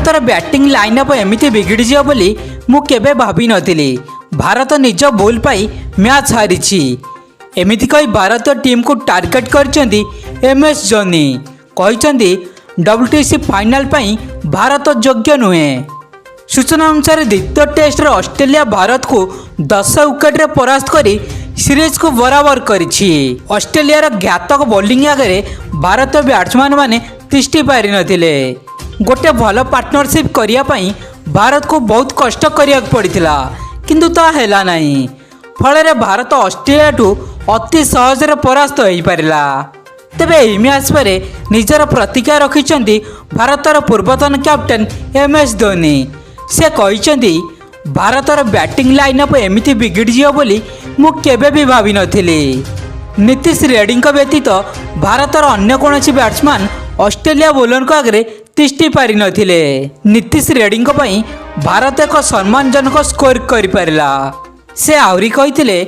ଭାରତର batting line-up ଏମିତି ବିଗିଡ଼ିଯିବ ବୋଲି ମୁଁ କେବେ ଭାବିନଥିଲି। ଭାରତ ନିଜ ଭୁଲ ପାଇଁ ମ୍ୟାଚ୍ ହାରିଛି। ଏମିତି କହି ଭାରତୀୟ ଟିମ୍କୁ ଟାର୍ଗେଟ୍ କରିଛନ୍ତି ଏମ୍ ଏସ୍ ଧୋନି। କହିଛନ୍ତି, ଡବ୍ଲ୍ୟୁଟିସି ଫାଇନାଲ୍ ପାଇଁ ଭାରତ ଯୋଗ୍ୟ ନୁହେଁ। ସୂଚନା ଅନୁସାରେ, ଦ୍ୱିତୀୟ ଟେଷ୍ଟରେ ଅଷ୍ଟ୍ରେଲିଆ ଭାରତକୁ 10 ୱିକେଟରେ ପରାସ୍ତ କରି ସିରିଜକୁ ବରାବର କରିଛି। ଅଷ୍ଟ୍ରେଲିଆର ଘାତକ ବୋଲିଂ ଆଗରେ ଭାରତୀୟ ବ୍ୟାଟ୍ସମ୍ୟାନମାନେ ତିଷ୍ଠି ପାରିନଥିଲେ। ଗୋଟେ ଭଲ ପାର୍ଟନରସିପ୍ କରିବା ପାଇଁ ଭାରତକୁ ବହୁତ କଷ୍ଟ କରିବାକୁ ପଡ଼ିଥିଲା, କିନ୍ତୁ ତାହା ହେଲା ନାହିଁ। ଫଳରେ ଭାରତ ଅଷ୍ଟ୍ରେଲିଆଠୁ ଅତି ସହଜରେ ପରାସ୍ତ ହୋଇପାରିଲା। ତେବେ ଏହି ମ୍ୟାଚ୍ ପରେ ନିଜର ପ୍ରତିକ୍ରିୟା ରଖିଛନ୍ତି ଭାରତର ପୂର୍ବତନ କ୍ୟାପ୍ଟେନ୍ ଏମ୍ ଏସ୍ ଧୋନି। ସେ କହିଛନ୍ତି, ଭାରତର ବ୍ୟାଟିଂ ଲାଇନ୍ଅପ୍ ଏମିତି ବିଗିଡ଼ିଯିବ ବୋଲି ମୁଁ କେବେ ବି ଭାବିନଥିଲି। ନୀତିଶ ରେଡ୍ଡୀଙ୍କ ବ୍ୟତୀତ ଭାରତର ଅନ୍ୟ କୌଣସି ବ୍ୟାଟ୍ସମ୍ୟାନ୍ ଅଷ୍ଟ୍ରେଲିଆ ବୋଲରଙ୍କ ଆଗରେ ତିଷ୍ଠି ପାରିନଥିଲେ। ନୀତିଶ ରେଡ୍ଡୀଙ୍କ ପାଇଁ ଭାରତ ଏକ ସମ୍ମାନଜନକ ସ୍କୋର କରିପାରିଲା। ସେ ଆହୁରି କହିଥିଲେ,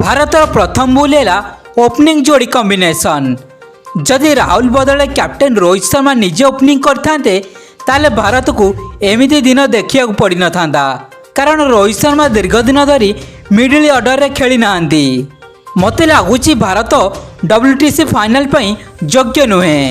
ଭାରତର ପ୍ରଥମ ଭୁଲ ହେଲା ଓପନିଂ ଯୋଡ଼ି କମ୍ବିନେସନ୍। ଯଦି ରାହୁଲ ବଦଳରେ କ୍ୟାପ୍ଟେନ୍ ରୋହିତ ଶର୍ମା ନିଜେ ଓପନିଂ କରିଥାନ୍ତେ, ତାହେଲେ ଭାରତକୁ ଏମିତି ଦିନ ଦେଖିବାକୁ ପଡ଼ିନଥାନ୍ତା। କାରଣ ରୋହିତ ଶର୍ମା ଦୀର୍ଘ ଦିନ ଧରି ମିଡିଲ୍ ଅର୍ଡ଼ରରେ ଖେଳି ନାହାନ୍ତି। ମୋତେ ଲାଗୁଛି ଭାରତ ଡବ୍ଲ୍ୟୁଟିସି ଫାଇନାଲ୍ ପାଇଁ ଯୋଗ୍ୟ ନୁହେଁ।